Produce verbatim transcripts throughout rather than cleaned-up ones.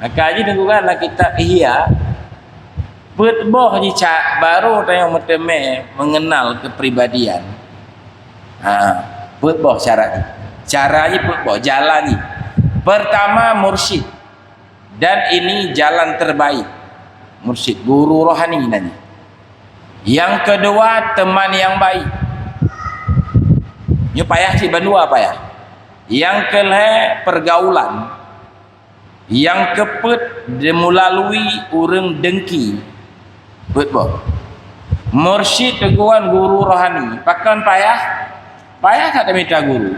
Maka jih teugugat lam kitab Ihya, peuet boh jih ca-, baru tanyoe meuteumé mengenal kepribadian. Ha, peuet boh syarat jih. Cara jih peuet boh, jalan jih. Pertama, mursyid. Dan ini jalan terbaik. Mursyid, guru rohani nan jih. Yang kedua, teman yang baik. Nyoe payah cit bandua payah. Yang kelhée, pergaulan. Yang keupeuet, melalui ureuëng dengki. Peuet boh. Mursyid teugugat guru rohani. Pakon payah? Payah that tamita guru.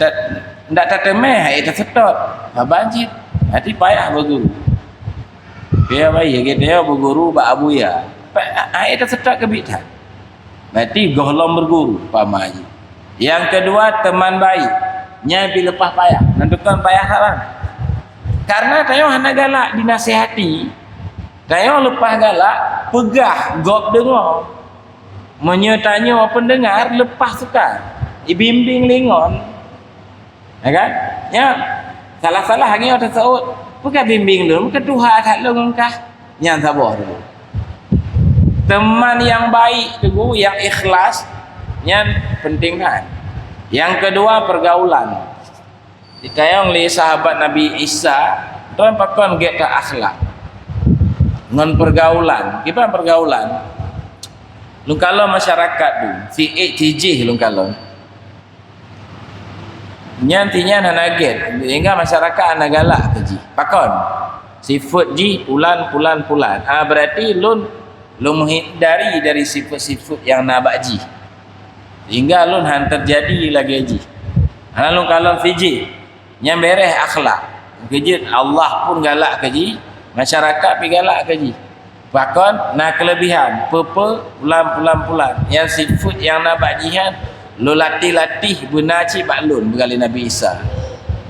Ta-, ndak tateumé hai taseutôt. Saban cit. Hati payah beuguru. Payah bayi, geutanyoe beuguru bak Abuya. Pa-, hai taseutôt keubiet that. Berarti gohlom beuguru, pama jih. Yang kedua, teman baik. Nyan pih leupah payah. Nan tukang payah saban. Karena tanyoe hana galak dinasihati. Tanyoe leupah galak, peugah gob deungoe. Meunyoe tanyoe pendengar, leupah suka. Ibimbing lé ngon. Ya kan? Nyan, salah-salah nyoe taseuôt. Peugah bimbing lôn, peugah tuha that lôn ngon kah. Nyan saboh dulu. Teman yang baik dulu, yang ikhlas, nyan penting kan. Yang kedua, pergaulan. Ditanyong lé sahabat Nabi Isa, "Droen pakon gét that akhlak ngon pergaulan?" Kiban pergaulan? Lôn kalon masyarakat tu, si ék si jih lôn kalon. Nyan si nyan hana gét, sehingga masyarakat hana galak keu jih. Pakon? Sifeuet jih pulan, pulan, pulan. Ah, berarti lôn, lôn menghindari dari sifeuet-sifeuet nyang na bak jih. Sehingga lôn han terjadi lagée jih. Hana lôn kalon si jih. Nyan bereh akhlak. Keujeuet Allah pun galak keu jih, masyarakat pih galak keu jih. Pakon na keulebihan, peue-peue, pulan, pulan, pulan. Nyang sifeuet nyang na bak jih nyan, lôn latih-latih beuna cit bak lôn, peugah lé Nabi Isa.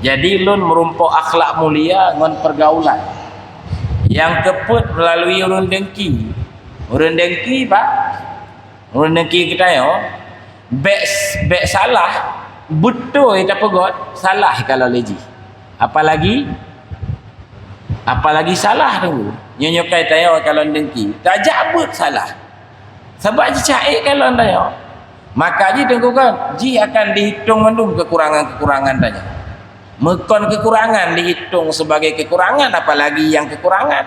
Jadi, lôn meurumpok akhlak mulia ngon pergaulan. Nyang keupeuet melalui ureuëng dengki. Ureuëng dengki, Pak, ureuëng dengki geutanyoe, bék, bék salah, beutôi tapeugot, salah kalau lé jih. Apalagi, apalagi salah tu. Nyoe-nyoe kai tanyoe kalau dengki, tajak beuet salah. Sabab jicak ék kalau tanyoe. Maka jih teugugat, jih akan dihitung mandum kekurangan-kekurangan tanyoe. Meukon kekurangan dihitung sebagai kekurangan, apalagi nyang kekurangan.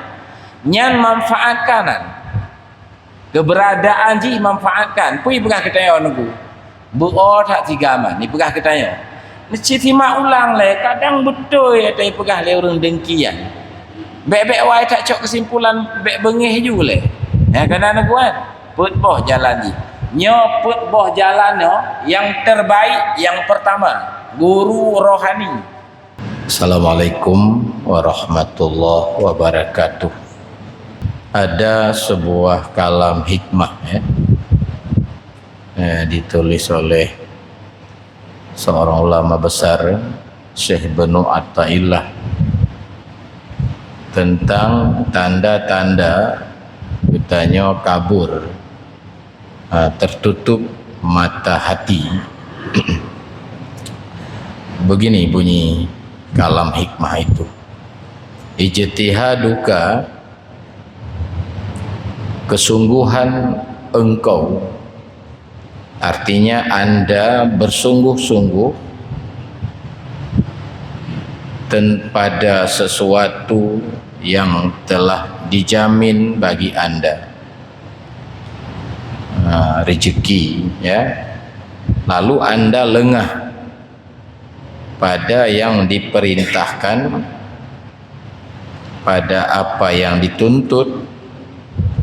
Nyan manfaatkan nyan. Keubeuradaan jih manfaatkan. Peue ipeugah keu tanyoe nunggu? Beu-o that sigaman ipeugah keu tanyoe. Neucit simak ulang lé, kadang beutôi ata ipeugah lé ureuëng dengki nyan. Bék-bék wai that cok keusimpulan, bék beungéh ju lé. Nyang kana neuguan, peuet boh jalan jih. Nyoe peuet boh jalan nyoe, nyang terbaik, nyang pertama, guru rohani. Assalamualaikum warahmatullahi wabarakatuh. Ada sebuah kalam hikmah, ya, eh, ditulis oleh seorang ulama besar, Syekh Benu Athaillah, tentang tanda-tanda geutanyoe kabur, ah, tertutup mata hati. Begini bunyi kalam hikmah itu. Ijtihaduka, kesungguhan engkau, artinya Anda bersungguh-sungguh ten-, pada sesuatu yang telah dijamin bagi Anda. Ah, rezeki, ya. Lalu Anda lengah pada yang diperintahkan, pada apa yang dituntut,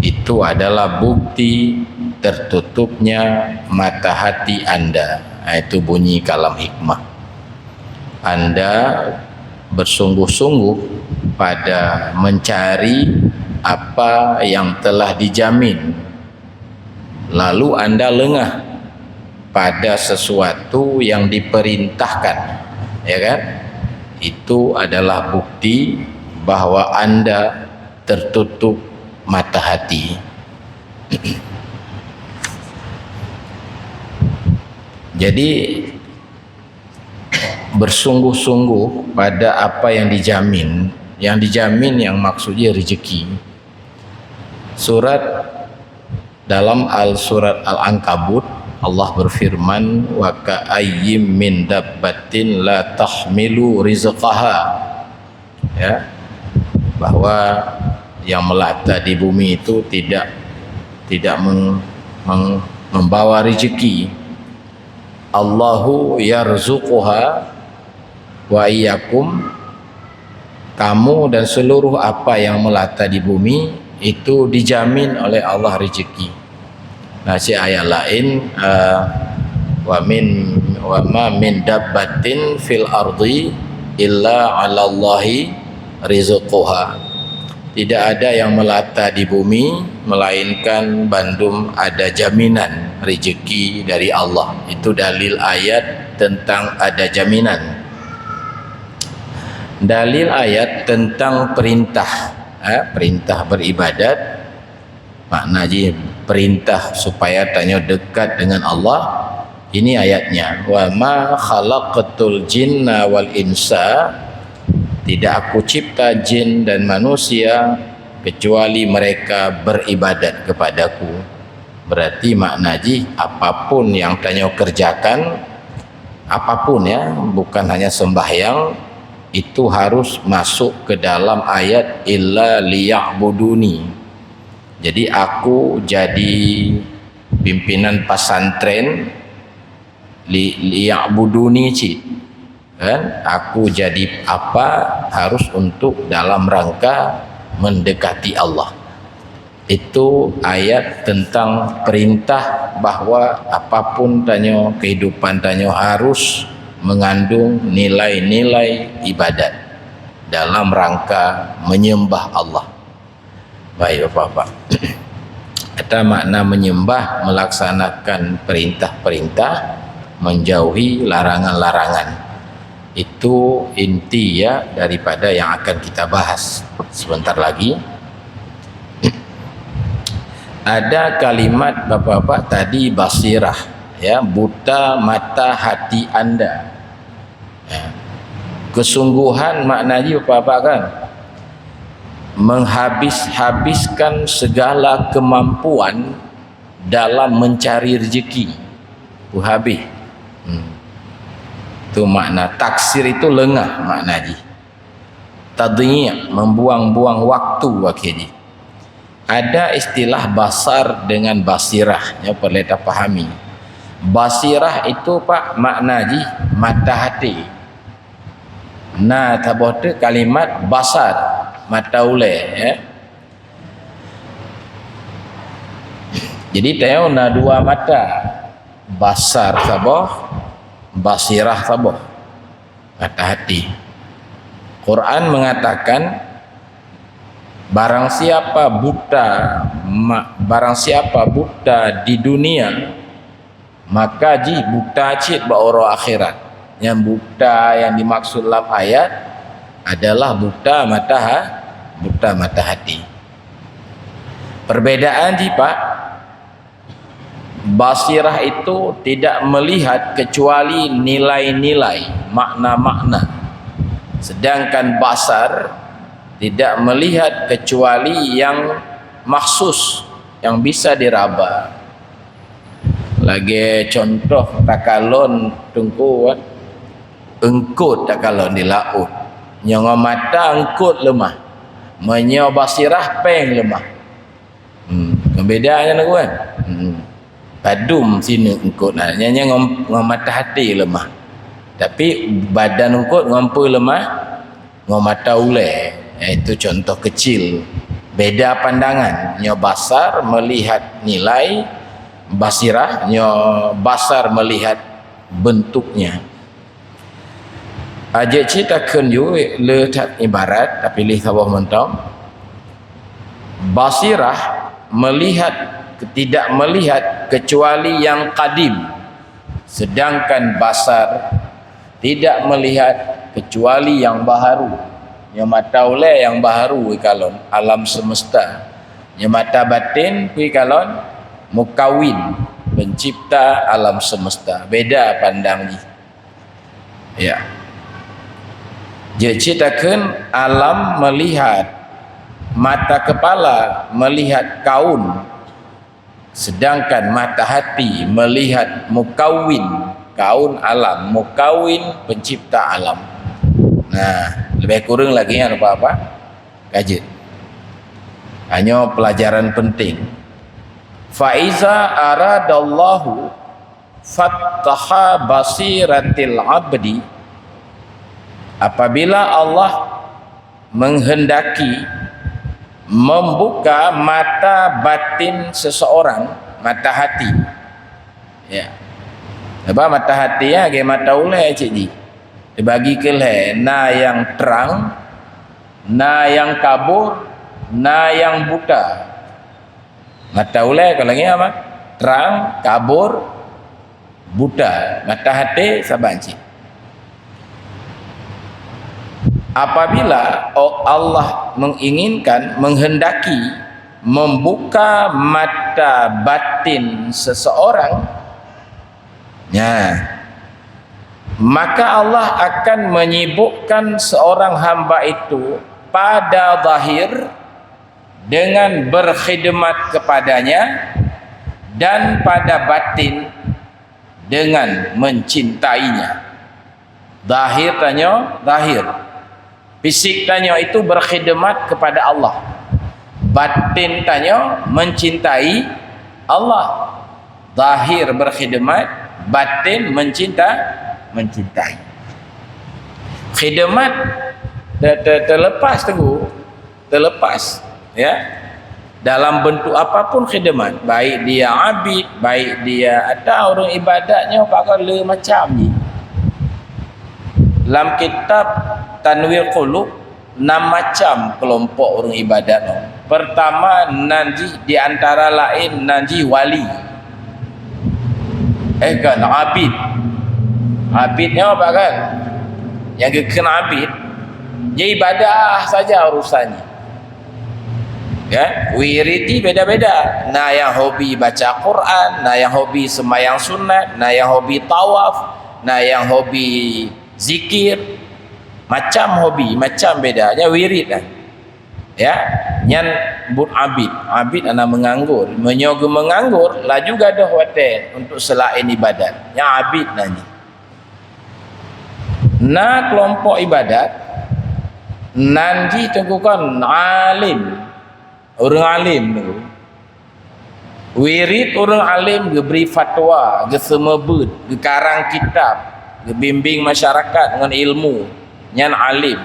itu adalah bukti tertutupnya mata hati Anda. Ah, itu bunyi kalam hikmah. Anda bersungguh-sungguh pada mencari apa yang telah dijamin, lalu Anda lengah pada sesuatu yang diperintahkan, ya kan? Itu adalah bukti bahwa Anda tertutup mata hati. Jadi, bersungguh-sungguh pada apa yang dijamin. Yang dijamin yang maksudnya rezeki. Surat dalam al surat Al-Ankabut, Allah berfirman, "Wa ka'ayyim min dabbatin la tahmilu rizqaha." Ya, bahwa yang melata di bumi itu tidak tidak meng, meng, membawa rezeki. "Allahu yarzuquha wa iyyakum." Kamu dan seluruh apa yang melata di bumi itu dijamin oleh Allah rezeki. Nah, si ayat lain, eh, "Wa min, wa ma min dabbatin fil ardi illa 'alallahi rizquha." Tidak ada yang melata di bumi melainkan bandum ada jaminan rezeki dari Allah. Itu dalil ayat tentang ada jaminan. Dalil ayat tentang perintah, eh, perintah beribadat, makna jih perintah supaya tanyoe dekat dengan Allah. Ini ayatnya, "Wa ma khalaqtul jinna wal insa," tidak Aku cipta jin dan manusia kecuali mereka beribadat kepada-Ku. Berarti makna jih, apapun yang tanyoe kerjakan, apapun ya, bukan hanya sembahyang, itu harus masuk ke dalam ayat "illa liya'buduni". Jadi, aku jadi pimpinan pesantren li, liya'buduni cit. Kan? Aku jadi apa harus untuk dalam rangka mendekati Allah. Itu ayat tentang perintah bahwa apapun tanyoe, kehidupan tanyoe harus mengandung nilai-nilai ibadat dalam rangka menyembah Allah. Baik, Bapak-bapak. Kata makna menyembah, melaksanakan perintah-perintah, menjauhi larangan-larangan. Itu inti ya daripada yang akan kita bahas sebentar lagi. Ada kalimat Bapak-bapak tadi, basirah, ya, buta mata hati anda. Ya. Kesungguhan makna jih Bapak-bapak kan, menghabis-habiskan segala kemampuan dalam mencari rezeki. Peuhabéh. Hmm. Itu makna taksir itu lengah makna jih. Tadhiya, membuang-buang waktu akhé jih. Ada istilah basar dengan basirah, nyoe peureulée tapahami. Basirah itu, Pak, makna jih mata hati. Na saboh teuk kalimat basar, mata ulée, ya. Jadi, tanyoe na dua mata, basar saboh, basirah saboh. Mata hati. Quran mengatakan, barang siapa buta, ma-, barang siapa buta di dunia, maka jih buta cit bak uroe akhirat. Nyang buta yang dimaksud lam ayat adalah buta mata ha-, buta mata hati. Perbedaan jih, Pak, basirah itu tidak melihat kecuali nilai-nilai, makna-makna. Sedangkan basar tidak melihat kecuali yang maksus, yang bisa diraba. Lagée contoh takalon teungku, eungkot takalon di laôt. Nyoe ngon mata eungkot leumah. Meunyoe basirah péng leumah. Hmm, kan beda nyan kan? Hmm. Padum sineuk eungkot na. Nyan, nyan ngon, ngon mata hati leumah. Tapi badan eungkot ngon peue leumah? Ngon mata ulée. Itu contoh kecil. Beda pandangan. Nyoe basar melihat nilai, basirah, nyoe basar melihat bentuknya. Ajak cit takheun ju le that ibarat, tapiléh saboh mantong. Basirah melihat, tidak melihat kecuali yang kadim, sedangkan basar tidak melihat kecuali yang baharu. Nyoe mata ulée nyang baharu ikalon, alam semesta. Nyoe mata batin ikalon, mukawin, pencipta alam semesta. Beda pandang jih. Ya. Jeuet cit takheun alam melihat, mata kepala melihat kaun, sedangkan mata hati melihat mukawin, kaun alam, mukawin, pencipta alam. Nah, lebih kurang lagi nyan apa-apa? Ka jeuet. Hanyoe pelajaran penting. Fa iza aradallahu fattaha basiratil abdi, apabila Allah menghendaki membuka mata batin seseorang, mata hati. Ya. Sebab mata hati ya, lagèe mata ulèe cit jih. Dibagi keu lhèe, na nyang trang, na nyang kabur, na nyang buta. Mata ulèe kalau ngieng apa? Trang, kabur, buta. Mata hati saban cit. Apabila Allah menginginkan, menghendaki membuka mata batin seseorang, ya, maka Allah akan menyibukkan seorang hamba itu pada zahir dengan berkhidmat kepadanya dan pada batin dengan mencintainya. Zahir tanyoe zahir. Fisik tanyoe itu berkhidmat kepada Allah. Batin tanyoe mencintai Allah. Zahir berkhidmat, batin mencinta, mencintai. Khidmat te-, te-, terlepas tu, terlepas, ya. Dalam bentuk apapun khidmat, baik dia abid, baik dia ata ureuëng ibadat nyoe pakai le macam ni. Lam kitab Tanwir Qulub, enam macam kelompok ureuëng ibadat nyoe. Pertama, nan jih di antara lain nan jih wali. Eh kan, abid. Abid nyoe apa kan? Nyang geukheun abid, dia ibadah saja urusan nyan. Ya, wirid jih beda-beda. Na nyang hobi baca Quran, na nyang hobi sembahyang sunat, na nyang hobi tawaf, na nyang hobi zikir. Macam hobi, macam beda. Nyan wirid kan. Ya, nyan buet abid. Abid hana meunganggur. Meunyoe geumeunganggur, laju gadôh watèe untuk seulaén ibadat. Nyan abid nan jih. Na kelompok ibadat, nan jih teungku kon alim. Ureuëng alim teungku. Wirid ureuëng alim geubri fatwa, geuseumeubeuet, geukarang kitab, geubimbing masyarakat ngon ilmu. Nyan alim.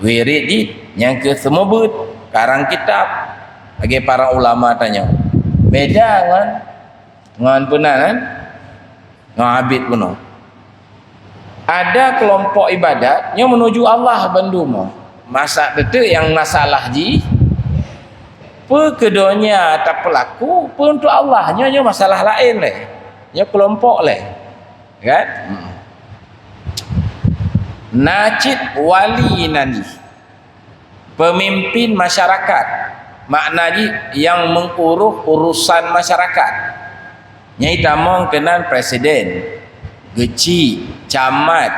Wirid jih nyang keu seumeubeuet, karang kitab, lagèe para ulama tanyoe. Beda ngon, ngon peue nan, kan? Ngon abid bunoe. Ada kelompok ibadat nyoe menuju Allah bandum. Masa teuteu nyang masalah jih, peue keu donya tapeulaku, peue untuk Allah, nyoe, nyoe masalah laén lé. Nyoe kelompok lé. Kan? Hmm. Na cit wali nan jih, pemimpin masyarakat, makna jih nyang mengurus urusan masyarakat. Nyang itamong keunan presiden, geuchik, camat,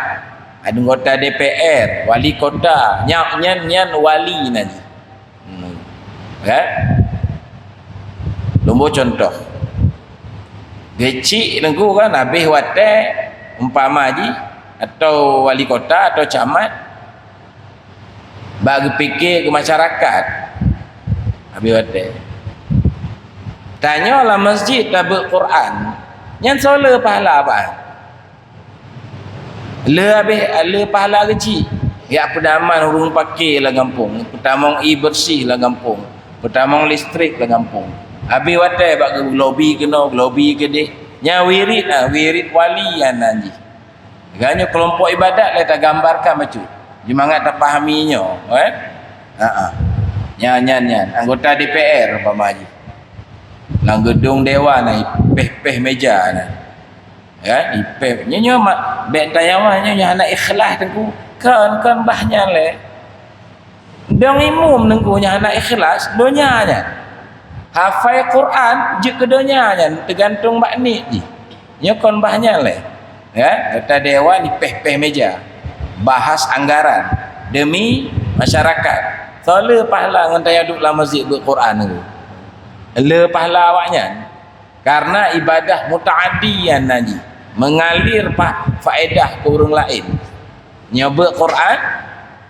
anggota D P R, wali kota, nyan, nyan, nyan wali nan jih. Hmm. Kan? Lôn bôh contoh. Geuchik teungku kan, habéh watèe umpama jih atau wali kota atau camat bak geupike keu masyarakat. Habéh watèe. Tanyoe lam masjid tabeuet Quran, nyan soe le pahala bak? Le habéh, le pahala geuchik. Jak peudaman ureuëng pake lam gampông, peutamong ié beureusih lam gampông, peutamong listrik lam gampông. Habéh watèe bak geulobi keunoe, geulobi keudéh. Nyan wirid, ah, wirid wali nyan nan jih. Geutanyoe kelompok ibadat lé tagambarkan bacut. Jeumangat tapahami nyoe, eh? Ha ah. Nyan, nyan, nyan. Anggota D P R umpama jih. Lam geudong dewan na, ipéh-péh meja na. Kan? Ipéh. Nyoe, nyoe ma-, bèk tayawah nyoe, nyoe hana ikhlas teungku. Kon, kon bah nyan lé. Dong imum teungku nyang hana ikhlas, donya nyan. Hafai Quran, jeuet keu donya nyan, teugantung bak niet jih. Nyoe kon bah nyan lé. Ya, anggota dewan ipéh-péh meja. bahas anggaran demi masyarakat. Soe le pahala ngon tanyoe duek lam masjid beuet Quran tu? Le pahala awaknyan. Karena ibadah mutaaddi nyan jih, mengalir pa-, faedah keu ureuëng laén. Nyoe beuet Quran,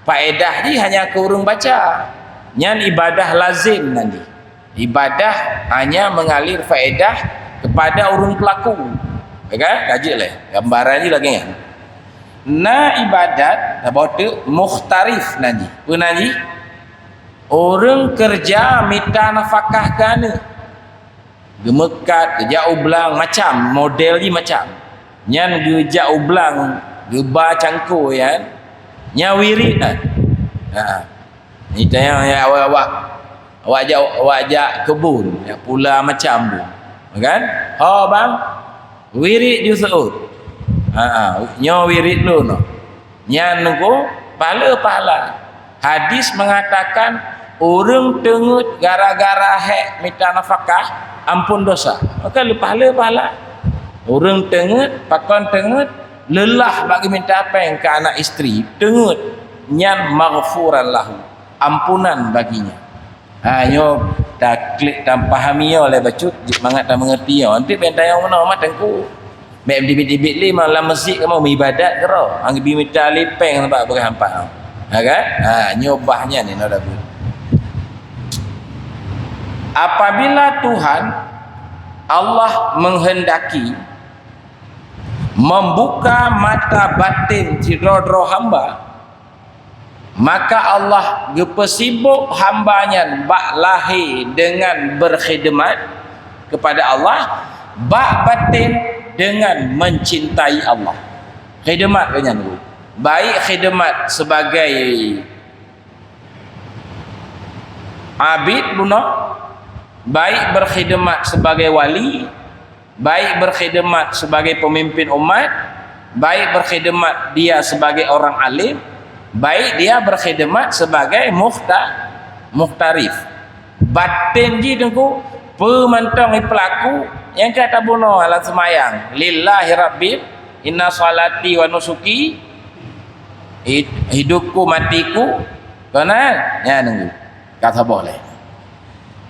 faedah jih hanya keu ureuëng baca. Nyan ibadah lazim nyan jih. Ibadah hanya mengalir faedah kepada ureuëng pelaku. Ya kan? Ka jeuet lé. Gambaran jih lagée nyan. Na ibadat, saboh teuk, mukhtarif nyan jih. Peue nyan jih? Ureuëng keureuja mita nafakah keu aneuëk. Geumeukat, geujak u blang, macam, model jih macam. Nyan geujak u blang, geuba cangkôi nyan. Nyan wirit nyan. Ha. Ni tanyong ya awak-awak. Awak jak, awak jak keubun, jak pula macam tu. Kan? Ho bang, wirit ju seuôt. Ha, ha, nyoe wirit lôn. Nyan nungku pahala-pahala. Hadis mengatakan ureuëng teungeut gara-gara hék mita nafakah, ampun dosa. Maka le pahala-pahala. Ureuëng teungeut, pakon teungeut, leulah bak geumita péng keu anak istri, teungeut, nyan maghfuran lahu, ampunan baginya. Ha, nyoe taklik tapahami nyoe lé bacut, jeuet mangat tameungerti nyoe. Nanti bèk tanyong meunoe mat teungku. Bèk tibit-tibit lé lam masjid kamoe meuibadat keudroe. Angbi mita lé péng bak beureuhampa. Ha kan? Ha, nyoe bah nyan ni nyoe dah. Apabila Tuhan Allah menghendaki membuka mata batin sidroe-droe hamba, maka Allah geupeusibok hamba nyan bak lahé deungon beurkhidmat kepada Allah, bak batin deungon mencintai Allah. Khidmat nyan, baik khidmat sebagai abid bunoe, baik beurkhidmat sebagai wali, baik beurkhidmat sebagai pemimpin umat, baik beurkhidmat dia sebagai orang alim, baik dia beurkhidmat sebagai mukhta-, mukhtarif. Batin jih teungku, peue mantong ipeulaku nyang ka tabunoe lam seumayang. Lillahi rabbil, inna salati wa nusuki, hid-, hidupku, matiku, keunan, nyan teungku. Ka saboh lé.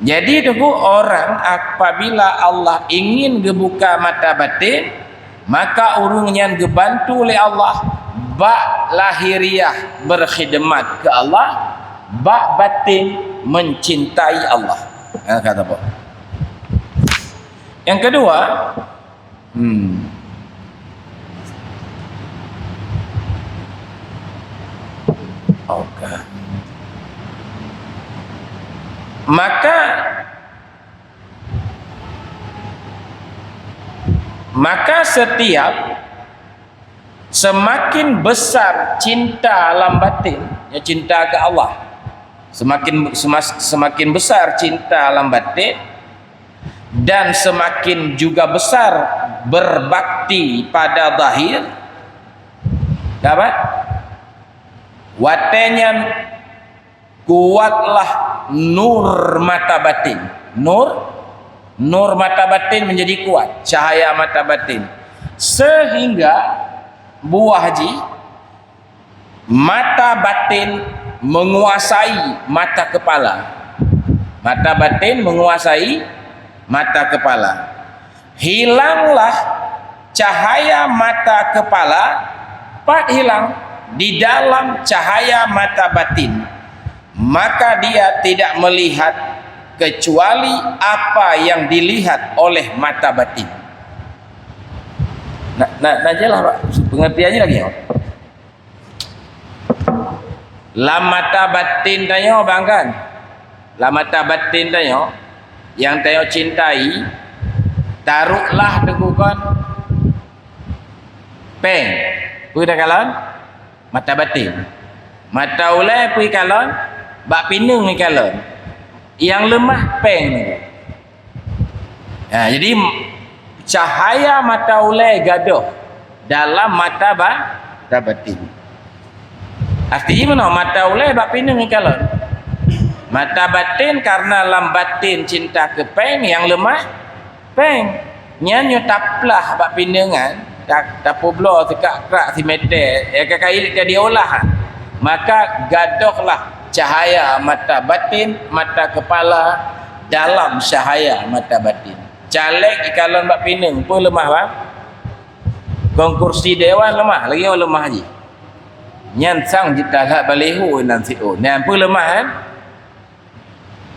Jadi teungku, orang apabila Allah ingin geubuka mata batin, maka ureuëng nyan geubantu lé Allah bak lahiriah beurkhidmat keu Allah, bak batin mencintai Allah. Ha, ka saboh. Yang kedua, Hmm. Oke. Maka, maka setiap semakin besar cinta lam batin, ya, cinta ke Allah, semakin, semas-, semakin besar cinta lam batin, dan semakin juga besar berbakti pada zahir, dapat watée nyan kuatlah nur mata batin. Nur, nur mata batin menjadi kuat, cahaya mata batin, sehingga buah jih mata batin menguasai mata kepala. Mata batin menguasai mata kepala. Hilanglah cahaya mata kepala, pat hilang, di dalam cahaya mata batin. Maka dia tidak melihat kecuali apa yang dilihat oleh mata batin. Nah, nah, nah, jelas, Pak. Pengertiannya lagi, ya? Lam mata batin tanyoe, bang, kan? Lam mata batin tanyoe, nyang tanyoe cintai, taruhlah teungku kon péng. Peue takalon? Mata batin. Mata ulée peue ikalon? Bak pineung ikalon. Nyang leumah péng. Ha, jadi, cahaya mata ulée gadôh dalam mata ba-, mata batin. Arti jih meunoe, mata ulée bak pineung ikalon. Mata batin karena lam batin cinta keu péng, nyang leumah péng. Nyan nyoe taplah bak pineungan, Ta-, tapeubloe sikrak-krak simeter, ya, ka kait ka diolah. Maka gadôhlah cahaya mata batin, mata kepala dalam cahaya mata batin. Caleg ikalon bak pineung, peue leumah, bang? Kon kursi dewan leumah, lagèe nyoe leumah jih. Nyan sang jitalat baliho nan siôn. Nyan peue leumah, kan?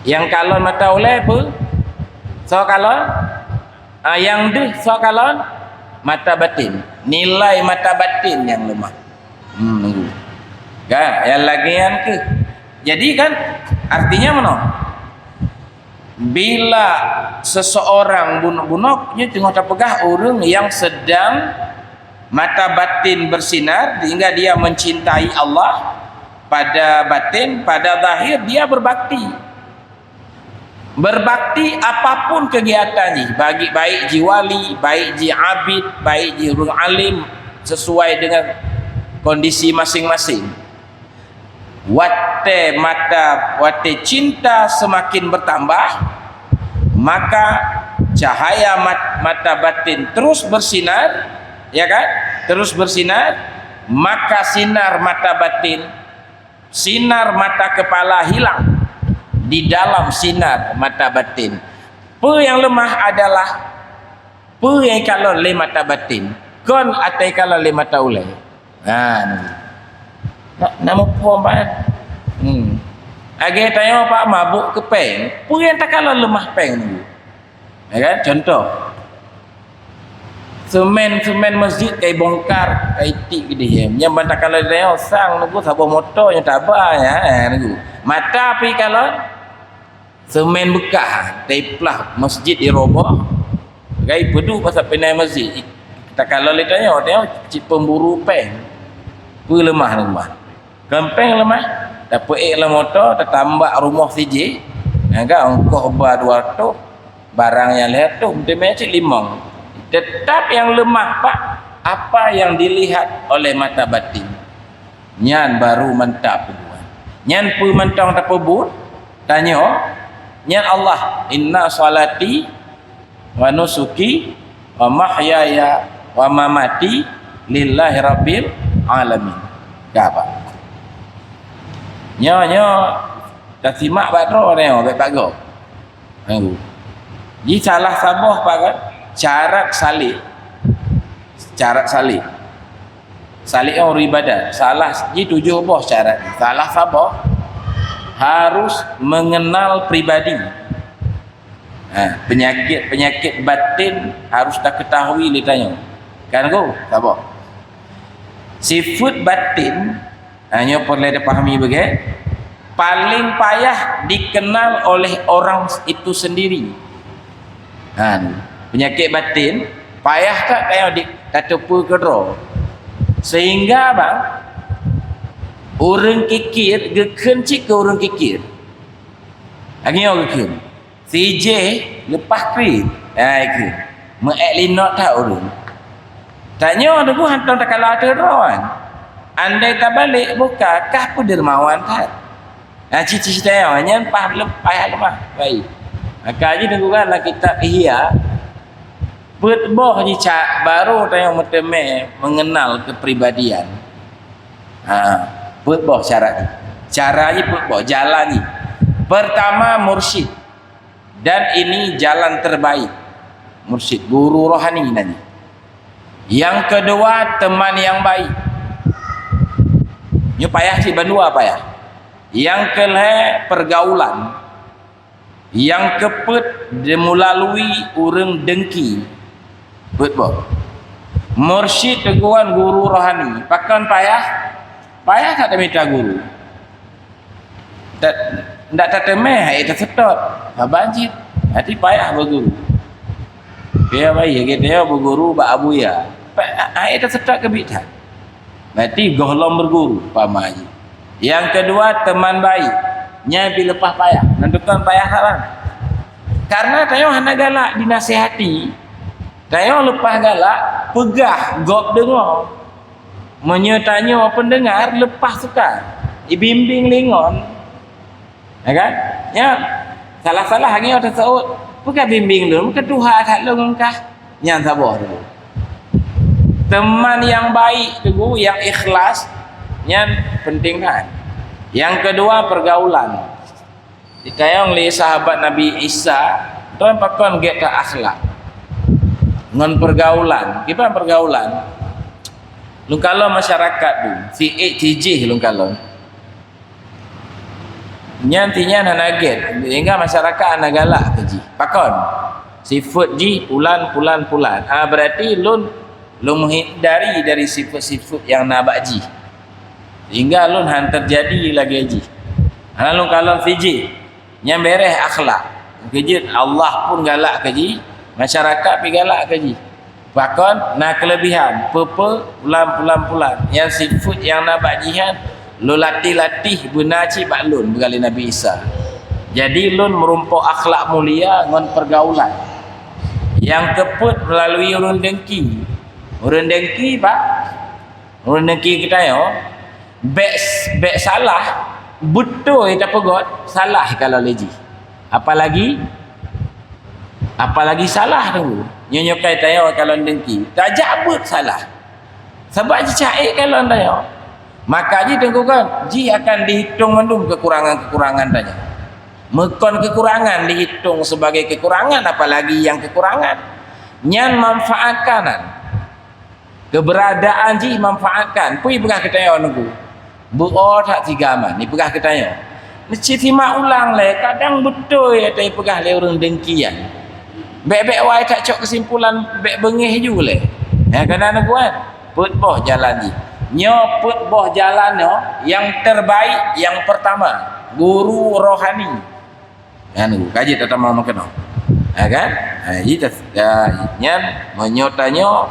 Nyang kalon mata ulèe peue? Soe kalon? Ah, nyang deuh soe kalon? Mata batin. Nilai mata batin nyang leumah. Hmm, nunggu. Kan? Nyang lagèe nyan keuh. Jadi kan, artinya meunoe. Bila seseorang bun-, bunok, nyoe teungoh tapeugah ureueng nyang sedang mata batin bersinar, sehingga dia mencintai Allah pada batin, pada zahir dia berbakti. Berbakti apapun kegiatan jih, bagi, baik jih wali, baik jih abid, baik jih ureueng alim, sesuai dengan kondisi masing-masing. Watèe mata, watèe cinta semakin bertambah, maka cahaya mat-, mata batin terus bersinar, ya kan? Terus bersinar, maka sinar mata batin, sinar mata kepala hilang di dalam sinar mata batin. Peue nyang leumah adalah peue nyang ikalon lé mata batin, kon ateuh ikalon lé mata ulèe. Ha, nunggu. Nak, nak muphom, Pak, eh? Hmm. Lagèe tanyoe, Pak, mabök keu péng. Peue nyang takalon leumah péng, nunggu. Ya kan? Contoh. Semen, semen masjid ka ibongkar, ka itiek keudéh. Nyan ban takalon tanyoe sang, nunggu, saboh moto nyang taba, ya, eh, nunggu. Mata peue ikalon? Semen beukah, taiplah masjid diroboh. Gai peuduek pasal pinai masjid. Takalon lé tanyoe, tanyoe cit pemburu péng. Peue leumah, leumah. Kon péng leumah. Tapeuék lam moto, tatambak rumoh sijih. Nyang ka ongkoh ba dua ratus, barang nyang lhèe ratus, meuteumé cit limong. Tetap nyang leumah, Pak, apa yang dilihat oleh mata batin. Nyan baru mantap, peue buet. Nyan peue mantong tapeubuet, tanyoe, nyan Allah, "Inna shalati wa nusuki wa mahyaya wa mamati lillahi rabbil alamin." Ka, Pak. Nyoe, nyoe, tasimak bak droe nyoe, bèk bak gob. Nunggu. Ji salah saboh, Pak, kan? Syarat salek. Syarat salek. Salek nyan ureueng ibadat. Salah ji tujoh boh syarat. Salah saboh, harus mengenal pribadi. Ha, penyakit-penyakit batin harus taketahui lé tanyoe. Kan, nunggu? Saboh. Sifeuet batin, ha, nyoe peureulèe tapahami beugèt, paléng payah dikenal oleh orang itu sendiri. Ha, penyakit batin payah that tanyoe di-, tateupeue keudroe. Sehingga, bang, ureueng kikir geukheun cit keu ureueng kikir. Lagèe nyoe geukheun. Sijih leupah kriet. Hai kheun. Meuék linot that ureueng. Tanyoe teungku hantom takalon ateueh droe nyan. Andai tabalek buka kah peudermawan that. Nah, cita-cita nyoe nyan pah leupah leumah. Baik. Maka jih teungku kan lam kitab Ihya, peuet boh jih ca-, baru tanyoe meuteumé mengenal kepribadian. Ha, peuet boh syarat jih. Cara jih peuet boh, jalan jih. Pertama, mursyid. Dan ini jalan terbaik. Mursyid, guru rohani nan nyan. Yang kedua, teman yang baik. Nyoe payah cit bandua payah. Yang kelhèe, pergaulan. Nyang keupeuet, meulalu ureueng dengki. Peuet boh. Mursyid teungku kan guru rohani. Pakon payah? Payah that tamita guru. Ta-, ndak tateumé hai taseutôt. Saban cit. Hati payah beuguru. Payah bayi, lagèe tanyoe beuguru bak Abuya. Pa-, hai taseutôt keubiet that. Berarti gohlom beuguru, umpama jih. Nyang keudua, teman baik. Nyan pih leupah payah. Nyan tukang payah saban. Karena tanyoe hana galak dinasihati, tanyoe leupah galak peugah gob deungoe. Meunyoe tanyoe pendengar leupah suka, ibimbing lé ngon. Ya kan? Nyan, salah-salah lagèe nyoe taseuôt, "Peue ka bimbing lôn, keu tuha that lôn ngon kah." Nyan saboh tu. Teman yang baik tu, yang ikhlas, nyan penting kan. Yang kedua, pergaulan. Ditanyong lé sahabat Nabi Isa, "Droen pakon gét that akhlak ngon pergaulan?" Kiban pergaulan? Lôn kalon masyarakat tu, si ék si jih lôn kalon. Nyan si nyan hana gét, sehingga masyarakat hana galak keu jih. Pakon? Sifeuet jih pulan, pulan, pulan. Ah, berarti lôn, lôn menghindari dari sifeuet-sifeuet nyang na bak jih. Sehingga lôn han teujadi lagée jih. Hana lôn kalon si jih. Nyan béreh akhlak. Keujeuet Allah pun galak keu jih, masyarakat pih galak keu jih. Pakon na keulebihan, peue-peue, pulan, pulan, pulan. Nyang sifeuet nyang na bak jih nyan, lôn latih-latih beuna cit bak lôn, peugah lé Nabi Isa. Jadi, lôn meurumpok akhlak mulia ngon pergaulan. Nyang keupeuet, meulalu ureuëng dengki. Ureuëng dengki, Pak, ureuëng dengki geutanyoe, bék, bék salah, beutôi tapeugot, salah kalau lé jih. Apalagi, apalagi salah tu. Nyoe, nyoe kai tanyoe kalau dengki, tajak beuet salah. Sabab jicak ék kalau tanyoe. Maka jih Teungku kan, jih akan dihitong mandum kekurangan-kekurangan tanyoe. Meukon kekurangan dihitong sebagai kekurangan, apalagi nyang kekurangan. Nyan manfaatkan nyan. Keberadaan jih manfaatkan. Peue ipeugah keu tanyoe Teungku? Beu-o that sigaman, ipeugah keu tanyoe. Neucit simak ulang lé, kadang beutôi ata ipeugah lé ureuëng dengki nyan. Bék-bék wai that cok keusimpulan, bék beungéh ju lé. Nyan keunan Teungku kan? Peuet boh jalan jih. Nyoe peuet boh jalan nyoe, nyang terbaik, nyang pertama, guru rohani. Nyan, ka jeuet tatamong meukeunong. Ha, kan? Ha, jadi, ta-, ya, nyan, meunyoe tanyoe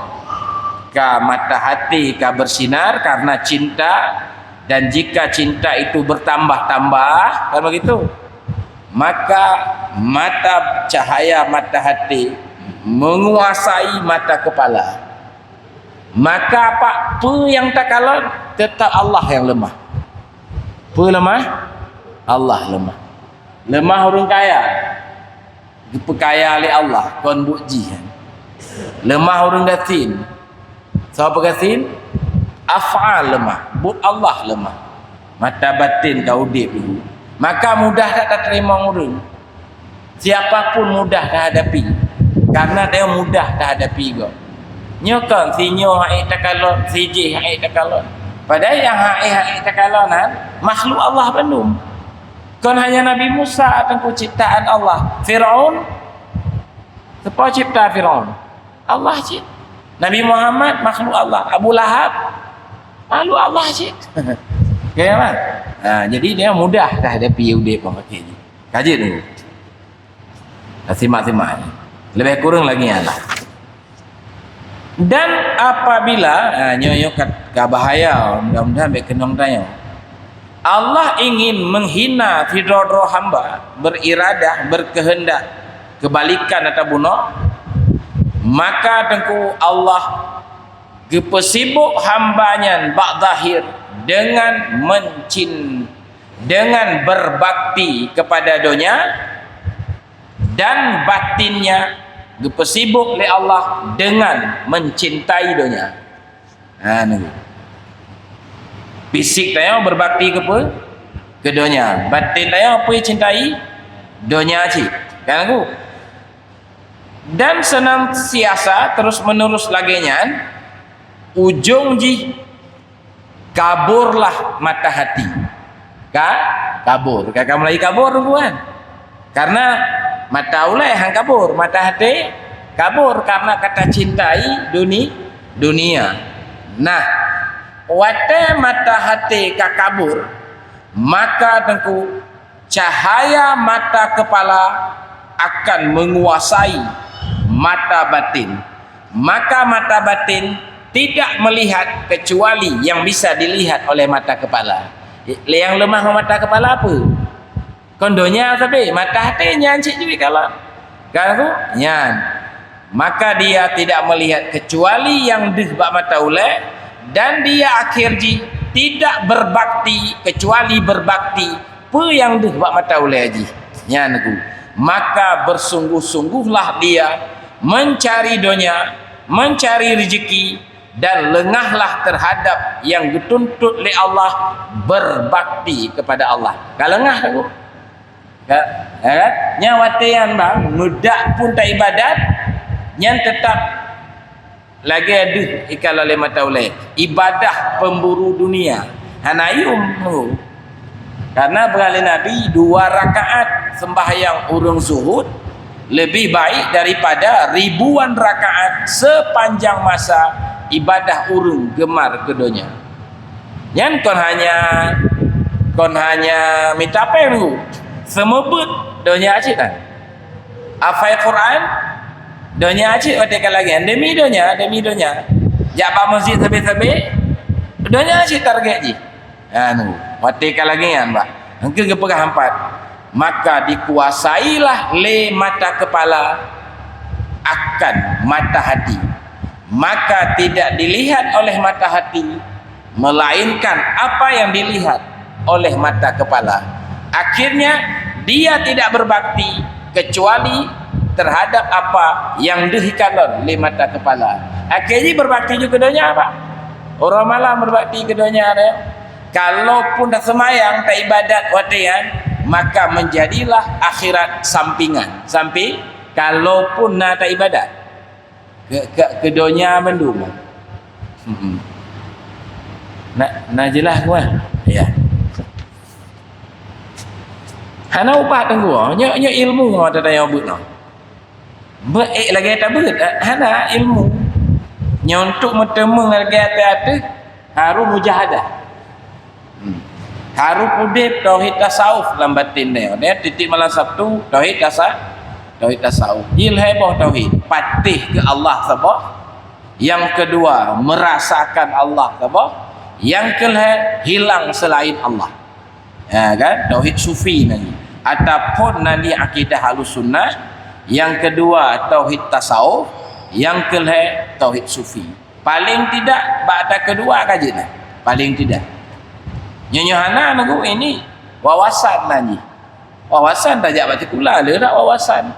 ka mata hati ka bersinar karena cinta, dan jika cinta itu bertambah-tambah, kan begitu? Maka mata, cahaya mata hati menguasai mata kepala. Maka apa, peue nyang takalon, tetap Allah nyang leumah. Peue leumah? Allah leumah. Leumah ureuëng kaya, geupeukaya lé Allah, kon buet jih. Leumah ureuëng gasien. Soe peugasien? Af'al leumah, buet Allah leumah. Mata batin ka udeb dulu. Maka mudah that tateurimong ureuëng. Siapa pun mudah tahadapi, karena dia mudah tahadapi gob. Nyoe kon, si nyoe han ék takalon, si jih han ék takalon. Padahai nyang han ék, han ék takalon nyan makhluk Allah bandum. Kon hanya Nabi Musa Teungku ciptaan Allah. Firaun, siapa cipta Firaun? Allah cit. Nabi Muhammad makhluk Allah. Abu Lahab makhluk Allah cit. Kan? Ha, jadi dia mudah tahadapi udeb bak maté jih. Ka jeuet Teungku. Tasimak-simak. Lebih kurang lagi nyan lah. Dan apabila, ha, nyoe, nyoe ka, ka bahaya, mudah-mudahan bék keunong tanyoe. Allah ingin menghina sidroe-droe hamba, beriradah, berkehendak kebalikan atau bunoe, maka Teungku Allah geupeusibok hamba nyan bak zahir dengan mencin-, dengan berbakti kepada donya, dan batinnya geupeusibok lé Allah dengan mencintai donya. Ha, nyoe. Fisik tanyoe berbakti keu peue? Keu donya. Batin tanyoe peue cintai? Donya cit. Kan Teungku? Dan senantiasa terus-menerus lagée nyan, ujong jih kaburlah mata hati. Ka? Kabur. Ka, ka mulai kabur Teungku kan? Karena mata ulée han kabur, mata hati kabur karena ka tacintai duni-, dunia. Nah, watée mata hati ka kabur, maka Teungku cahaya mata kepala akan menguasai mata batin. Maka mata batin tidak melihat kecuali yang bisa dilihat oleh mata kepala. Lé nyang leumah ngon mata kepala peue? Kon donya sabe, mata hati nyan cit jih kalon. Kan Teungku? Nyan. Maka dia tidak melihat kecuali nyang deuh bak mata ulée, dan dia akhir jih tidak berbakti kecuali berbakti peue nyang deuh bak mata ulée jih. Nyan Teungku. Maka bersungguh-sungguhlah dia mencari donya, mencari rezeki, Dan lengahlah terhadap yang geutuntot lé Allah, berbakti kepada Allah. Ka leungah ka, ka, ya kan? Nyan watée nyan bang, mudah pun taibadat, nyan teutap lagée deuh ikalon lé mata ulée. Ibadah pemburu dunia. Hana yum. Karena peugah lé Nabi, dua rakaat sembahyang ureuëng zuhud lebih baik daripada ribuan rakaat sepanjang masa ibadah ureuëng geumar keu donya. Nyan kon hanya, kon hanya mita péng, seumeubeuet donya cit nyan. Hafai Quran, donya cit watée ka lagée nyan. Demi donya, demi donya. Jak bak meuseujid sabe-sabe, donya cit target jih. Anu, watée ka lagée nyan, bah. Engkeu geupeugah empat. Maka dikuasailah lé mata kepala akan mata hati. Maka tidak dilihat oleh mata hati, melainkan apa yang dilihat oleh mata kepala. Akhirnya, dia tidak berbakti kecuali terhadap apa yang deuh ikalon lé mata kepala. Akhé jih berbakti ju keu donya, bah. Uroe malam berbakti keu donya deh. Kalaupun taseumayang, taibadat watée nyan, maka menjadilah akhirat sampingan. Sampi, kalaupun na taibadat, keu, keu, keu donya bandum. Hmm. Na, na jeulaih kuah? Ya. Hana ubat teungku, nyoe, nyoe ilmu mata daya buet noh. Beuék lagée tabeuet, hana ilmu. Nyoe untuk meuteumeung lagée ateueh-ateueh, harôh mujahadah. Hmm. Harôh udeb tauhid tasawuf lam batin nyoe. Nyoe tieb-tieb malam Sabtu, tauhid tasa-, tauhid tasawuf. Jilhée boh tauhid, patéh keu Allah saboh. Nyang keudua, meurasakan Allah saboh. Nyang keulhée, hilang seulaén Allah. Ya kan? Tauhid sufi nyan. Ataupun nyan akidah Ahlussunnah, nyang keudua tauhid tasawuf, nyang keulhée tauhid sufi. Paléng tidak bak ata keudua ka jeuet nyan. Paléng tidak. Nyoe, nyoe hana nunggu ini wawasan nyan jih. Wawasan tajak bak sikula le dak wawasan.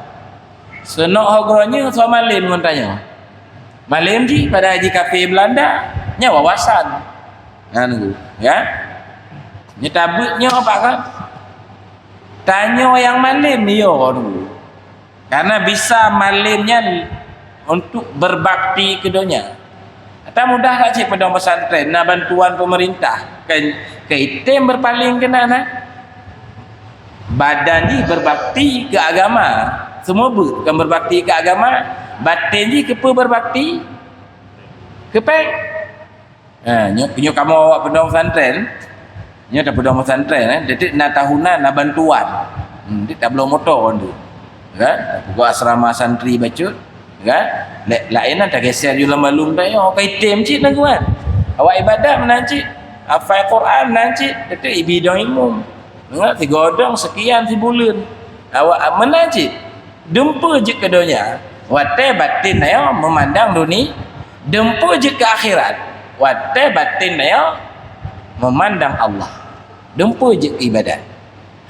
Seunok ho geuronyeue soe malém ngon tanyoe. Malém jih padahai jih kafé Belanda, nyan wawasan. Nyan nunggu, ya. Nyoe tabeuet nyoe apa kan? Tanyoe nyang malém yo nunggu. Karena bisa malém nyan untuk berbakti keu donya. Ata mudah that cit peudong pesantren, na bantuan pemerintah, keu, keu item berpaling keunan na. Badan jih berbakti keu agama, seumeubeuet kon berbakti keu agama, baten jih keupeue berbakti? Keu péng. Ha, nyoe, nyoe kamoe awak peudong pesantren, nyoe tapeudong pesantren, eh, tieb-tieb na tahunan na bantuan. Hmm, tieb tabloe moto tu. Kan? Tapeugah asrama santri bacut, kan? Lé, laén na tageser ju lam balum tanyoe, ka item cit na kuat. Awak ibadat meunan cit, hafai Quran meunan cit, tieb-tieb ibi dong imum. Ingat, sigodong sekian sibuleuen. Awak meunan cit. Dumpeue jeuet keu donya, watée baten nyoe meumandang duni-, dumpeue jeuet keu akhirat, watée baten nyoe meumandang Allah. Dumpeue jeuet keu ibadat.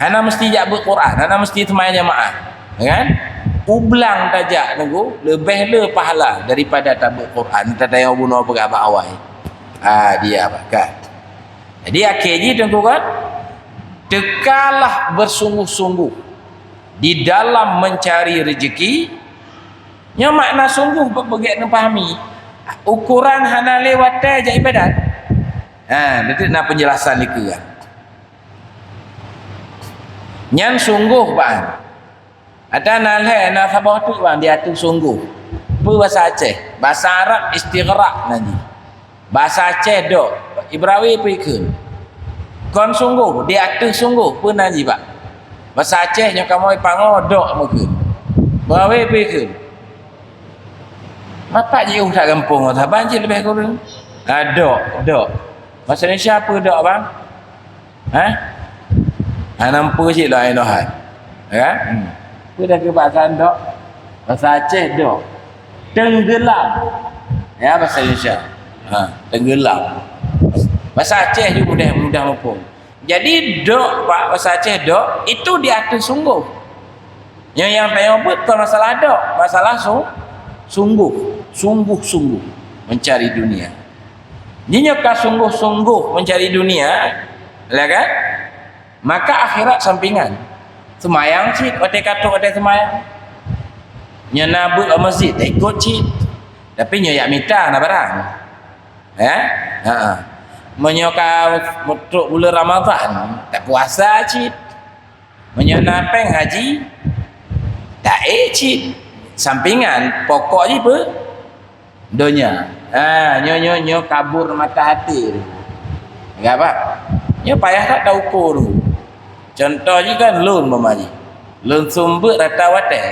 Hana meusti jak beuet Quran, hana meusti seumayang jamaah, kan? Ublang tajak nunggu leubeh le pahala daripada tabeuet Quran, tatayong bunoe peugah bak awai. Ah, dia bak, kan? Jadi, akhé jih teungku kan, teukalah bersungguh-sungguh di dalam mencari rezeki. Nyoe makna sungguh beu-, beugét neupahami. Ukuran hana lé watée jak ibadat. Ha, nanti na penjelasan dikeue kan. Nyan sungguh, Pak. Ada na lhée, na saboh teuk bang, di ateueh sungguh. Peue basa Aceh? Basa Arab istighraq nan jih. Basa Aceh dok, Ibrawi peue ikheun? Kon sungguh, di ateueh sungguh, peue nan jih bak? Basa Aceh nyoe kamoe pangoe dok meukheun. Ibrawi peue ikheun? Mapak jiôh that gampông, saban cit leubeh kureueng. Ha, dok, dok. Basa Indonesia peue dok, bang? Hah? Hana peue cit doai dohan. Ya kan? Hmm. Peue dah keu bahasa dok? Bahasa Aceh dok. Tenggelam. Ya, bahasa Indonesia. Ha, tenggelam. Bahasa Aceh juga mudah, mudah muphom. Jadi dok, Pak, bahasa Aceh dok, itu di ateueh sungguh. Nyang, nyang tanyoe beuet kon masalah dok, masalah su-, sungguh, sungguh-sungguh. mencari dunia. Nyoe ka sungguh-sungguh mencari dunia, lah kan? Maka akhirat sampingan. Seumayang cit watée ka trok watée seumayang. Nyoe na beuet lam masjid, taikot cit. Tapi nyoe jak mita na barang. Ya? Ha. Meunyoe ka trok buleuen Ramadhan, tapuasa cit. Meunyoe na péng haji, taék cit. Sampingan, pokok jih peue? Donya. Ha, nyoe, nyoe, nyoe kabur mata até tu. Enggak apa? Nyoe payah that tauko tu. Contoh jih kan lôn umpama jih. Lôn seumeubeuet rata watée.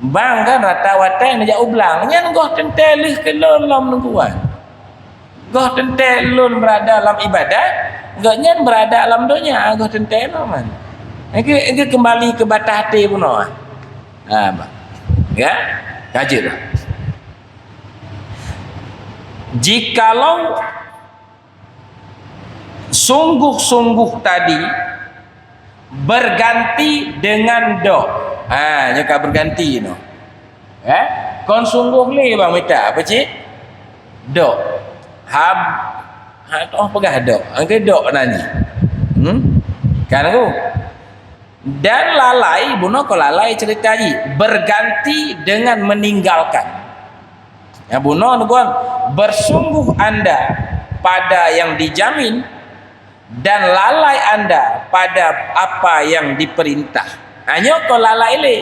Bang kan rata watée neujak u blang. Nyan goh teuntée lheueh keu lôn lom neungguan. Goh teuntée lôn beurada lam ibadat, gobnyan beurada lam donya, goh teuntée lom kan. Lagi, lagi keumbali keu batah até bunoe. Ha, bah. Ya? Ka jeuet bah. Jikalau sungguh-sungguh tadi berganti dengan dok. Ha, nyoe ka berganti nyoe. Eh? Kon sungguh lé bang mita apa cit? Dok. Hab, ha, toh peugah dok. Angke dok nani. Hmm? Kan aku? Dan lalai, bunoe ko lalai cerita jih, berganti dengan meninggalkan. Ya, bunoe neugon, bersungguh anda pada yang dijamin dan lalai anda pada apa yang diperintah. Hanya ko lalai lé.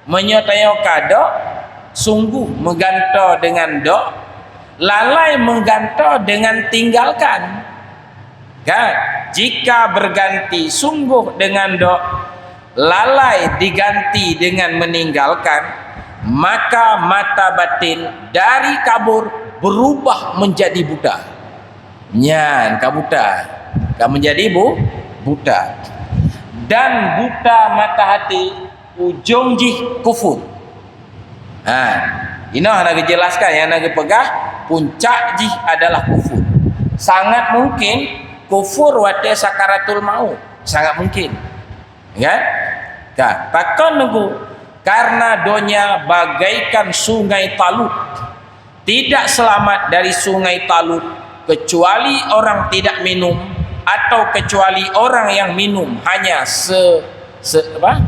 Meunyoe tanyoe ka dok, sungguh meugantoe dengan dok, lalai meugantoe dengan tinggalkan. Kan? Jika berganti sungguh dengan dok, lalai diganti dengan meninggalkan, maka mata batin dari kabur berubah menjadi buta. Nyan ka buta, ka menjadi bu-, buta. Dan buta mata hati ujong jih kufur. Ha, inoe hana geujelaskan, nyang na geupeugah puncak jih adalah kufur. Sangat mungkin kufur watée sakaratul maut. Sangat mungkin. Kan? Ka, pakon nunggu? Karena donya bagaikan sungai Talut. Tidak selamat dari sungai Talut kecuali orang tidak minum atau kecuali orang yang minum hanya se-, se-, apa?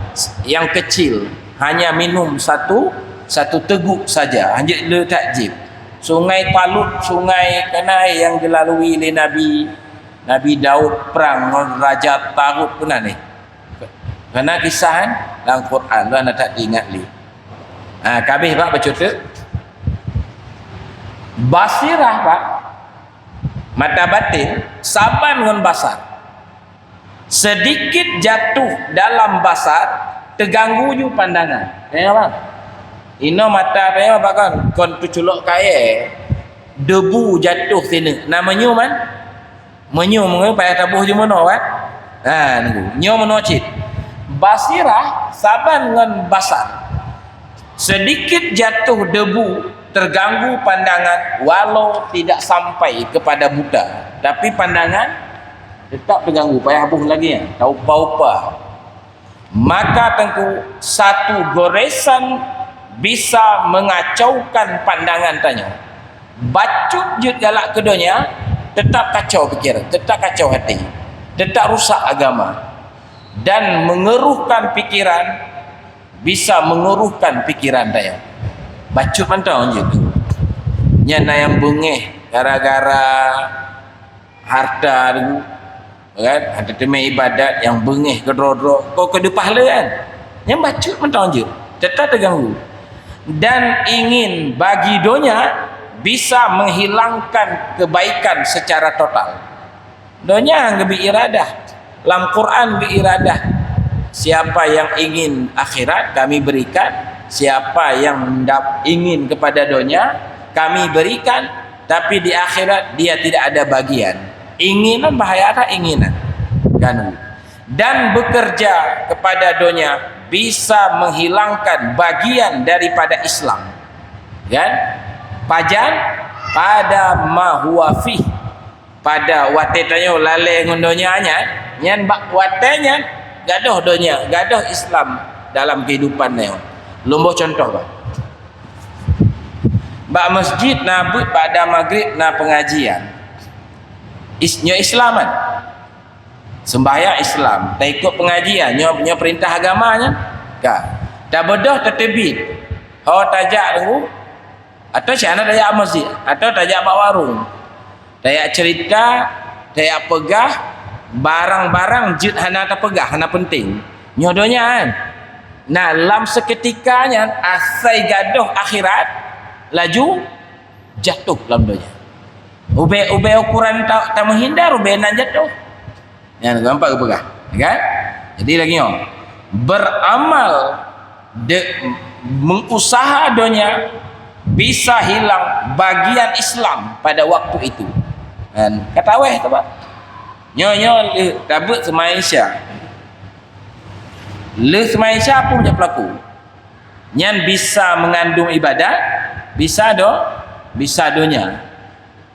Yang kecil, hanya minum satu, satu teguk saja, hanya le takjib. Sungai Talut, sungai kanai yang dilalui oleh Nabi, Nabi Daud perang ngon Raja Talut pun aneh. Karena kisah kan dalam Quran tu anda tak diingat li. Ha, kabeh bak bacut tu. Basirah bak mata batin saban ngon basar. Sedikit jatuh dalam basar terganggu ju pandangan. Tengok bang. Ino mata tengok bak kan kon teuculok kayée debu jatuh sini. Nama nyu man? Meunyoe, meunyoe payah taboh jeumono kan? Ha, nunggu. Nyoe meunoe cit. Basirah saban ngon basar. Sedikit jatuh debu terganggu pandangan walau tidak sampai kepada buta. Tapi pandangan tetap terganggu, payah boh lagi ya. Taupa-upa. Maka tengku satu goresan bisa mengacaukan pandangan tanyoe. Bacut jeuet galak keu donya, tetap kacau pikiran, tetap kacau hati, tetap rusak agama. Dan mengeruhkan pikiran, bisa mengeruhkan pikiran tanyoe. Bacut mantong jeuet tu. Nyan na nyang beungéh gara-gara harta tu, kan? Ada teumé ibadat nyang beungéh keudroe-droe, kok keu deupah le kan? Nyang bacut mantong jeuet, tetap terganggu. Dan ingin bagi donya bisa menghilangkan kebaikan secara total. Donya nyang geubri iradah. Lam Quran bri iradah. Siapa yang ingin akhirat, kami berikan. Siapa yang dap-, ingin kepada donya, kami berikan. Tapi di akhirat dia tidak ada bagian. Inginan bahaya tak inginan. Kan? Dan bekerja kepada donya bisa menghilangkan bagian daripada Islam. Kan? Pajan pada ma huwa fih. Pada watée tanyoe lalée ngon donya nyan, nyan bak watée nyan gadoh donya, gadoh Islam dalam kehidupan nyoe. Lôn boh contoh bah. Bak masjid na beuet ba'da magrib na pengajian. Is-, nyoe Islam kan? Sembahyang Islam, taikot pengajian, nyoe, nyoe perintah agama nyan. Ka. Tabeudôh tateubiet. Ho tajak teungku, atau siat na tajak masjid, atau tajak bak warong. Tajak cerita, tajak peugah, barang-barang jeuet hana tapeugah, hana penting. Nyoe donya kan. Nah, lam seketika nyan asai gadôh akhirat, laju jatuh lam donya. Ubé-ubé ukuran ta-, tameuhindar, ubé nan jatuh. Nyan nampak geupeugah, ya kan? Jadi lagèe nyoe, beramal de-, mengusaha donya bisa hilang bagian Islam pada waktu itu. Kan? Kata weh tu, Pak. Nyoe-nyoe lheueh tabeuet seumayang Isya. Lheueh seumayang Isya pun jak pelaku. Nyan bisa mengandung ibadat, bisa do-, bisa donya.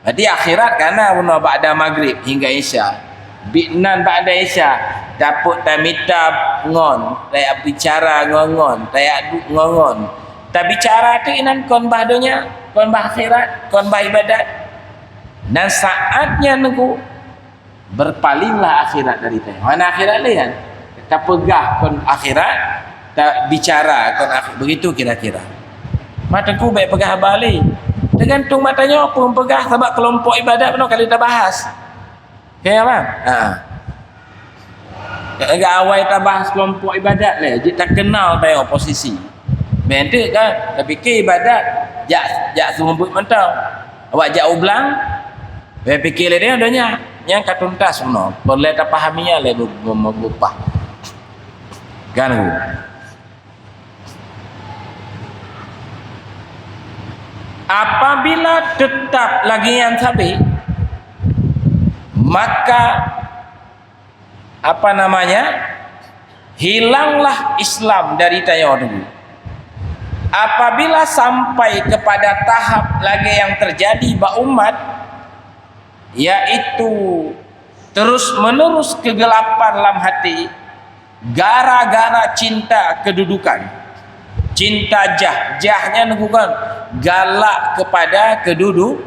Berarti akhirat ka na bunoe ba'da magrib hingga Isya. Biet nan ba'da Isya, tapeuet tamita ngon, tajak bicara ngon-ngon, tajak duek ngon-ngon. Tabicara teuk inan kon bah donya, kon bah akhirat, kon bah ibadat. Dan saat nyan teungku, berpalinglah akhirat dari tanyoe. Hana akhirat lé kan? Tapeugah kon akhirat, tabicara kon akhirat. Begitu kira-kira. Mak teungku bèk peugah haba lé. Teugantung mak tanyoe peue peugah, sabab keulompok ibadat bunoe ka lheueh tabahas. Oke, ya, bang? Ha. Lagèe awai tabahas keulompok ibadat lé, jeuet takeunal tanyoe posisi. Bèk teuk kan, tapike ibadat jak, jak seumeubeuet mantong. Awak jak u blang, bèk pike lé donya. Nyang ka tuntas bunoe, peureulèe tapahami nyan lé bu-, bu-, bu-, bupah. Kan, Bu? Apabila tetap lagèe nyan sabé, maka, apa namanya, hilanglah Islam dari tanyoe dulu. Apabila sampai kepada tahap lagèe nyang terjadi bak umat, yaitu terus-menerus kegelapan lam hati gara-gara cinta kedudukan. Cinta jah, jah nyan bukan galak kepada kedudu-,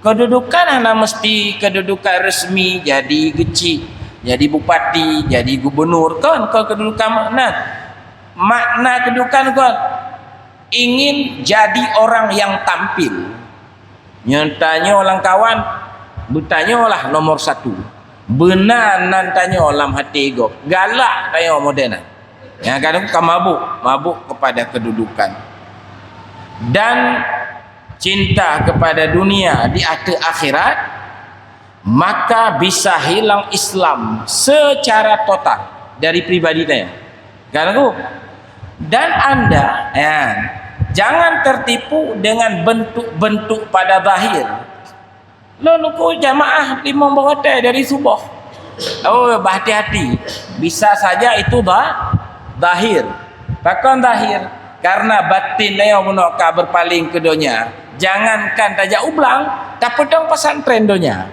kedudukan hana mesti kedudukan resmi, jadi geuchik, jadi bupati, jadi gubernur, kon, kon kedudukan makna. Makna kedudukan kon ingin jadi orang yang tampil. Nyoe tanyoe lam kawan, beutanyoe lah nomor satu. Beuna nan tanyoe lam hati gob. Galak tanyoe model nyan. Nyang kadang ka mabuk, mabuk kepada kedudukan. Dan cinta kepada dunia di ateueh akhirat, maka bisa hilang Islam secara total dari pribadi tanyoe. Kan, Teungku? Dan anda, ya, jangan tertipu dengan bentuk-bentuk pada zahir. Lôn uku jamaah limong boh watèe dari suboh. Oh, bah hati-hati. Bisa saja itu za-, zahir. Pakon zahir? Karena batin tanyoe bunoe ka berpaling ke donya. Jangankan tajak u blang, tapeudong pesantren donya.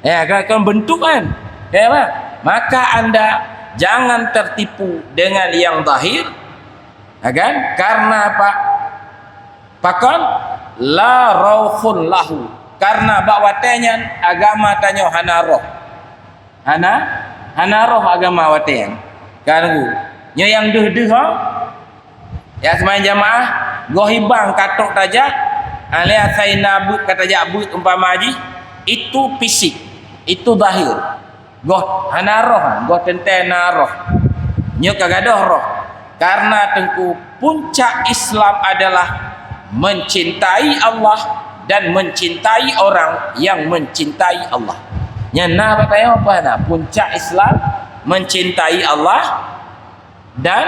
Ya, kan, kan bentuk kan? Ya, Pak? Maka anda jangan tertipu dengan yang zahir, ya kan? Karena apa? Pakon? La rauhun lahu. Karena bak watèe nyan agama tanyoe hana roh. Hana, hana roh agama watèe nyan. Kan, Bu? Nyoe nyang deuh-deuh, ha? Ya, seumayang jamaah, goh hibang ka trok tajak, alèh asai na beuet ka tajak beuet umpama jih, itu fisik, itu zahir. Goh hana roh, goh teuntèe na roh. Nyoe ka gadôh roh. Karena teungku, puncak Islam adalah mencintai Allah dan mencintai orang yang mencintai Allah. Nyan na bak tanyoe peue na? Puncak Islam mencintai Allah dan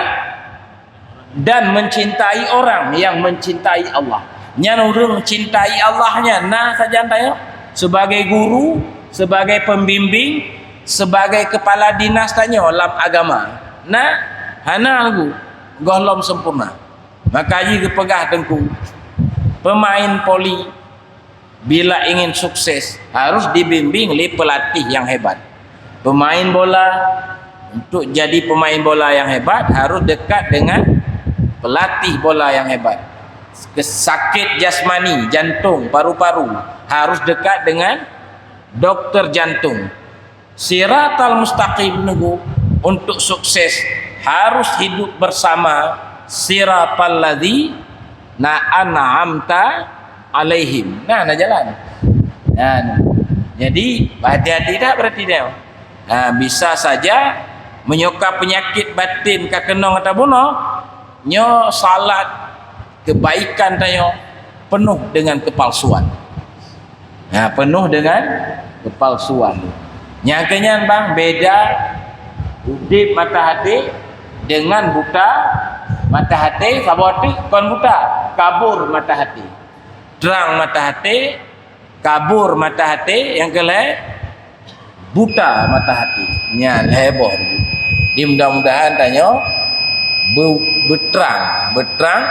dan mencintai orang yang mencintai Allah. Nyan ureueng cintai Allah nyan na sajan tanyoe sebagai guru, sebagai pembimbing, sebagai kepala dinas tanyoe lam agama. Na, hana lagu gohlom sempurna. Maka jih geupeugah teungku, pemain voli bila ingin sukses, harus dibimbing lé pelatih yang hebat. Pemain bola, untuk jadi pemain bola yang hebat, harus dekat dengan pelatih bola yang hebat. sakit jasmani, jantung, paru-paru, harus dekat dengan dokter jantung. Siratal mustaqim nunggu untuk sukses harus hidup bersama siratal ladzina an'amta alaihim. Nah, na jalan. Nah, jadi, hati-hati dah berarti dia. Nah, bisa saja meunyoe ka peunyakét batin ka keunong ata bunoe, nyoe salat kebaikan tanyoe penuh dengan kepalsuan. Nah, penuh dengan kepalsuan. Nyang keunyan bang, beda udeb mata hati dengan buta mata hati. Saboh teuk kon buta, kabur mata hati. Terang mata hati, kabur mata hati. Nyang keulhèe, buta mata hati. Nyan lhèe boh. Di mudah-mudahan tanyoe be-, beutrang, beutrang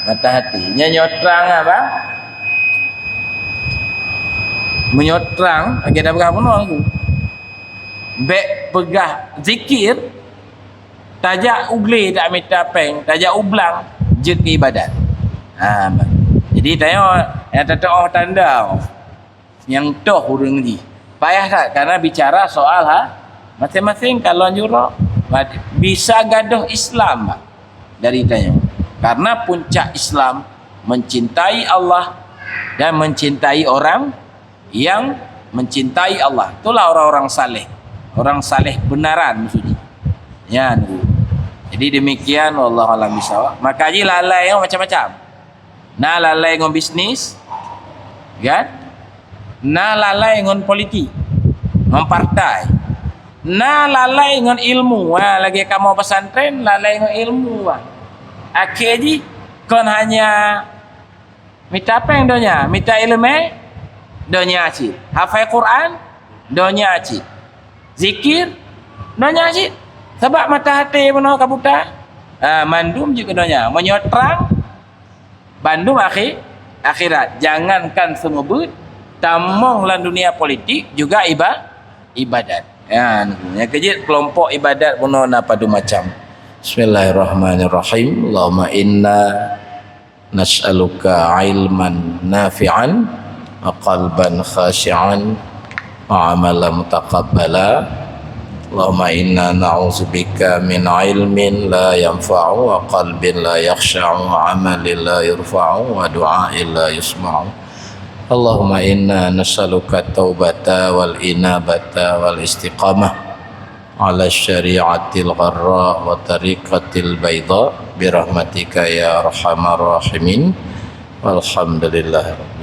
mata hati. Nyan nyoe trang apa? Meunyoe trang, lagèe dah peugah bunoe aku. Bèk peugah zikir, tajak u glé tak mita péng, tajak u blang jeuet keu ibadat. Ha, jadi tanyoe nyang teutoh tanda. Nyang toh ureueng jih. Payah that, karena bicara soal ha, masing-masing kalon jurok, bisa gadoh Islam, Pak, dari tanyoe. Karena puncak Islam mencintai Allah dan mencintai orang yang mencintai Allah. Itulah orang-orang saleh. Orang saleh benaran maksudnya. Ya, nunggu. Jadi demikian, wallahu a'lam bishawab. Maka ji lalai macam-macam. Na lalai ngon bisnis, kan? Na lalai ngon politik, ngon partai. Na lalai ngon ilmu. Ha, lagèe kamoe pesantren, lalai ngon ilmu, ha. Akhé jih kon hanya mita péng donya, mita ileumèe donya cit. Hafai Quran donya cit. Zikir donya cit. Sabab mata hati bunoe ka buta. Ha, mandum jeuet keu donya. Meunyoe trang, bandum akhi-, akhirat. Jangankan seumeubeuet, tamong lam dunia politik juga iba-, ibadat. Ya, nyang keujeuet kelompok ibadat bunoe na padum macam. Bismillahirrahmanirrahim. Allahumma inna nas'aluka ilman nafi'an wa qalban khashi'an wa amalan mutaqabbala. Allahumma inna na'udzubika min ilmin la yanfa'u wa qalbin la yakhsha'u wa amalin la yurfa'u wa du'ain la yusma'u. Allahumma inna nas'aluka taubata wal inabata wal istiqamah ala syari'atil gharra wa tariqatil baidha birahmatika ya arhamar rahimin. Walhamdulillah.